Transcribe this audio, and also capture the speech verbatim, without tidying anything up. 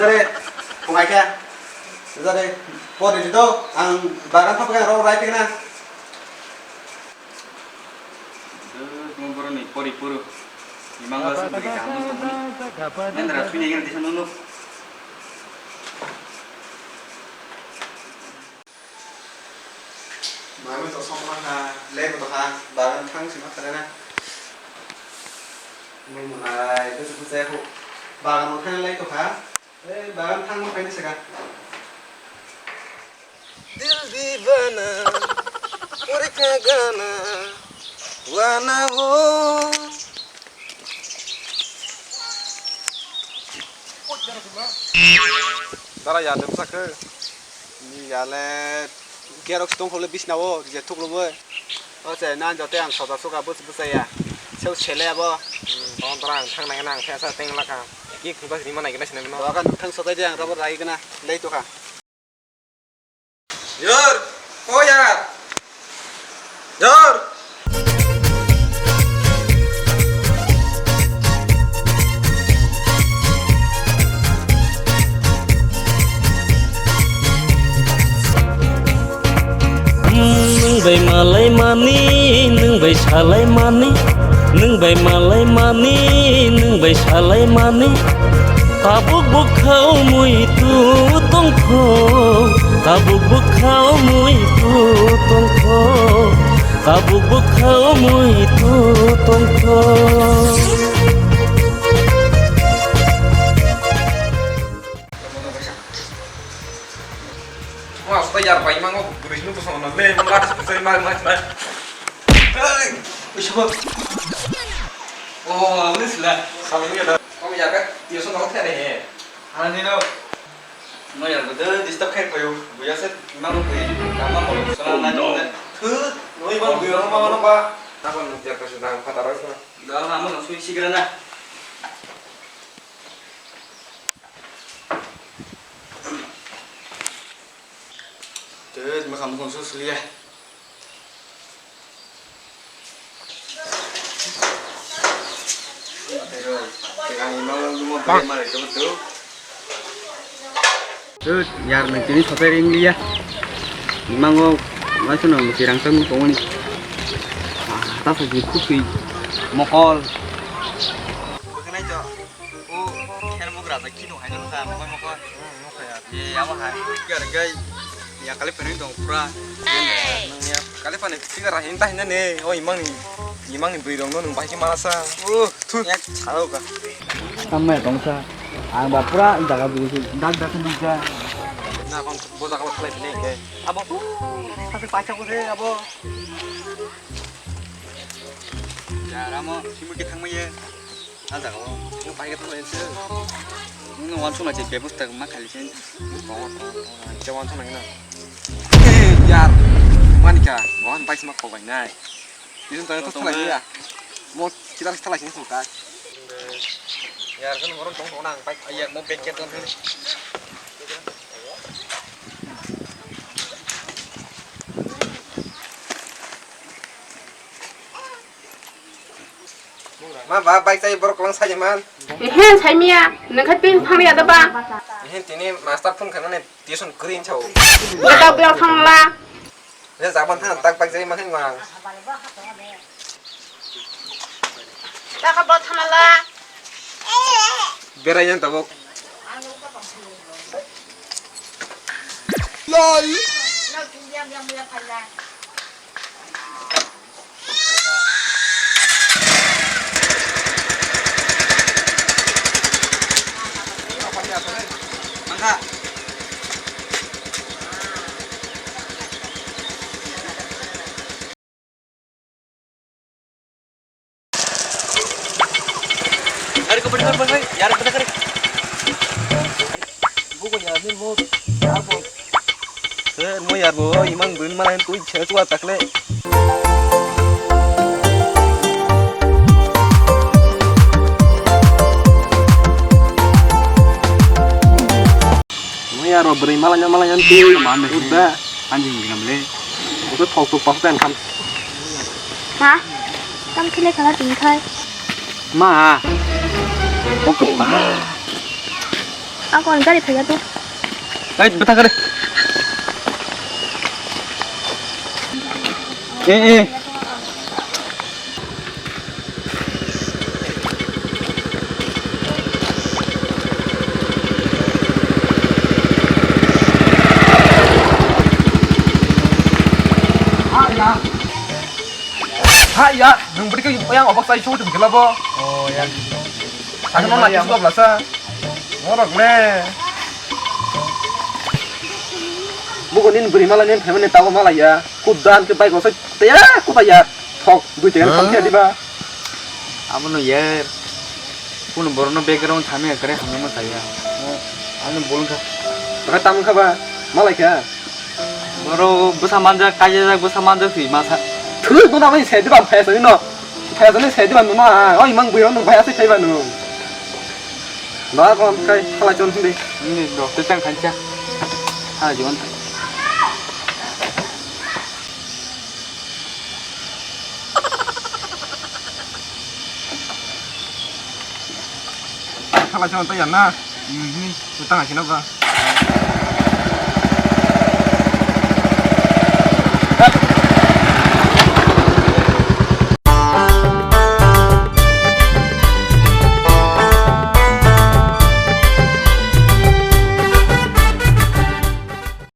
Jare, phungai khe. Jare, pori di do, ang bagan thap khe rok rai phikna. Tuma borok ni pori poro. Imang ba sung bagi kamu sung ni. Nang dara sui ni gana disa nunu. Mami to song ma kha, le ko to kha, bagan thang sima kha na. Mung mung ai, bese bese ko. Bagan mo thang le to kha. Eh, bagan thang mo kha ni sega. Dil divana, pori kha gana, wana wo. Dara ya de bwsakhe. Ni ya le gerok si tong khole bisna o je thuk lo bo. O se nan jote ang soda suka bus bus ya. Seu sele abo. Hmm, tong dara ang thang nai nang thesa teng laka. Ki khungba si ma nai gina sinai no. Doga nung thang soda de ang rabo rai gana. Lei to kha. Yor, o yar. Yor. Nwng bai malai mani, nwng bai salai mani, nwng bai malai mani, nwng bai salai mani. Tabuk bwkha o muitu tongkho, tabuk bwkha o muitu tongkho, tabuk bwkha o muitu tongkho. Mas ta yar bai mango, bwrwi sino bwsong no le, mo lati sini mari mari. Hey, uish bo. Oh, ini sila. Sabi ni ada. Kami jaga, dia sudah hotel ni. Ani no. No yar, betul disturb kai koyo. Buya se, imang bui, nama mau sana na jong le. Thu, no imang bui orang mau apa? Apa ngejar ke sudah empat orang sana. Dah lama langsung isi gerana. Tut, makham bukhung su sliya. Tut, yar nang tini sopai ring liya. Mango, masuk nang tirang tang kongoni. Ah, ta sa ji khusui mokol. Bukanai to. O, kher bugra ta kino hai no ta mokol mokol. Hmm, mokol ya. Ye, amo hai. Gar gai. Ya kali pernah dong pura. Nang ya. Kali pani tiga rahin ta hinda ne. O imang ni. Imang ni bui rong no nung bai ki masa. Uh, tu. Ya chalo ka. Sampai dong sa. Ang ba pura jaga dulu sih. Dak dak nung ja. Na kon bo jaga khalai ni ke. Abo. Tapi pacha ko de abo. Ya, Ramo, simulki thangmaiye. Ah, jaga o. Nung pai khe thangmaiye se. Nung wansukna je bebosta ma khali se. Tongo, tongo, tongo. Ang khe wansukna gana. Eh, yar. Manika, bohan pai sima khok bai nai. Isun tang to thalai ya. Mo kidar thalai sini sungka. Yar, kan orang tong tong nang pai. Ayang mo bed khe tong. Ma ba bike chai borok kwlwng sai man. Ehe, sai miya. Nang kha tin phang ya da ba. Ehe, tini master phone khana ne tuition kwrwi sao. Bata bla thang la. Ne jaban thang tak bike chai man hin ma. Ta kha bla thang la. Berai yan tabok. Lol. Hari ko beri beri yar ko beri. Buko yar ni mo yar bo. Eh, mo yar bo, imang bun mana tu che tu atak le. Mo yar bo beri malanya malanya tu. Mane. Udah. Anjing gina mele. Udah thok tu pas dan kam. Ha? Kam khile khala tin khai. Ma. Oke pa. Ako ang gari phaiya to. Ai, bwtha kare. Eh, eh. Ha ya, nung beri ke yang obak sai show tu gila bo. Oh ya. Aku nona kisu belasa. Ngorok le. Mugo nin beri mala nin phaimani tago mala ya. Kudan ke bike osai teya kuda ya. Thok dui tegan kamkhe diba. Amo no yer. Kuno borok no background thami kare hamya ma saya. Ano bolong kha. Baka tam kha ba. Malai kha. Boro bwsa manjak, kaijajak bwsa manjak si masa. Thwk no nang sai diba phai sai no. Phai sai sai diba no na. Oi mang bui no phai sai sai ba no. Ba kon kai hala chon thinde. Ni do te tang khancha. Ha jon. Khala chon ta yan na. Mhm. Utang akhina ba.